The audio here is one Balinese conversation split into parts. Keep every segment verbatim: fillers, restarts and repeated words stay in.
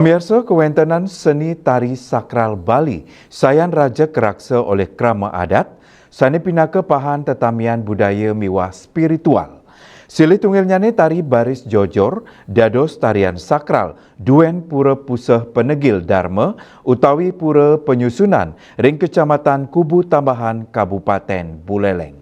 Pamirsa, kawéntenan seni tari sakral Bali sayan rajeg raksa olih krama adat, sané pinaka pahan tetamian budaya miwah spiritual. Silih tunggilnyané tari baris jojor dados tarian sakral duén Pura Puseh Penegil Darma utawi Pura Penyusunan ring Kecamatan Kubu Tambahan, Kabupaten Buleleng.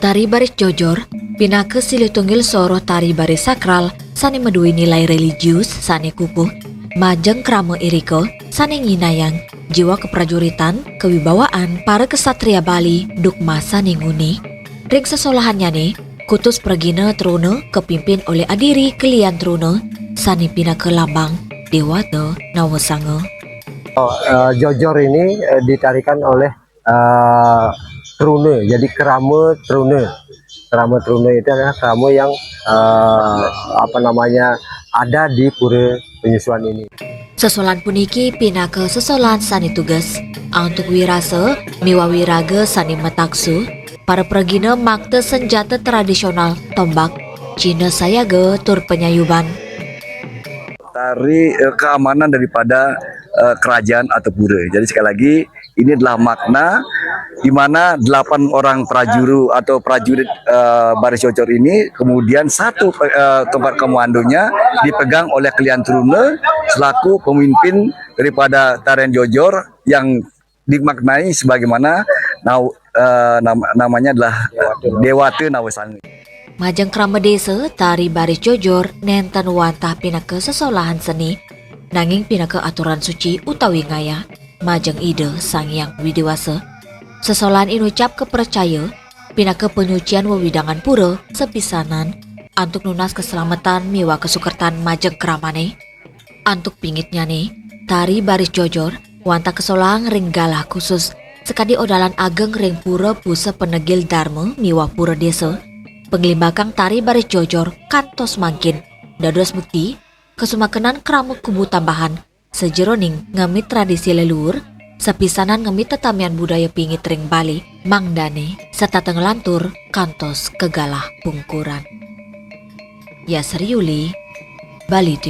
Tari baris jojor pinaka silih tunggil soroh tari baris sakral sané madué nilai religius sané kukuh. Majeng krama irika sané nyinayang jiwa keprajuritan, kewibawaan para kesatria Bali duk masané nguni. Ring sesolahannyané, kutus pragina truna kapimpin olih adiri kelian truna sané pinaka lambang Dewata Nawasanga. Uh, jojor ini uh, ditarikan oleh uh, truna, jadi kerama truna. Kerama truna itu adalah kerama yang uh, apa namanya ada di pura penyusuan ini. Sesolan puniki pinaka sesolan sané tugas antuk wirasa miwah wiraga sané mataksu. Para pragina makta senjata tradisional tombak, cihna sayaga tur panyayuban. Tari eh, keamanan daripada eh, kerajaan atau pura. Jadi sekali lagi ini adalah makna di mana delapan orang prajuru atau prajurit eh, baris jojor ini, kemudian satu eh, tongkat komandonya dipegang oleh Kelian Truna selaku pemimpin daripada tarian jojor yang dimaknai sebagaimana nau, eh, nam, namanya adalah Dewata Nawasanga. Majeng krama désa, tari baris jojor nénten wantah pinaka sesolahan seni, nanging pinaka aturan suci utawi ngayah majeng Ida Sang Hyang Widi Wasa. Sesolahan inucap kapracaya pinaka panyucian wewidangan pura sapisanan antuk nunas kaslametan miwah kasukertan majeng kramané. Antuk pingitnyané, tari baris jojor wantah kasolahang ring galah khusus sakadi odalan ageng ring Pura Puseh Penegil Darma miwah Pura Désa. Panglimbakang tari baris jojor kantos mangkin dados bukti kasumakenan krama Kubu Tambahan sajeroning ngemit tradisi leluhur, sapisanan ngemit tetamian budaya pingit ring Bali, mangdané setata nglantur kantos ka galah pungkuran. Yasri Yuli, Bali T V.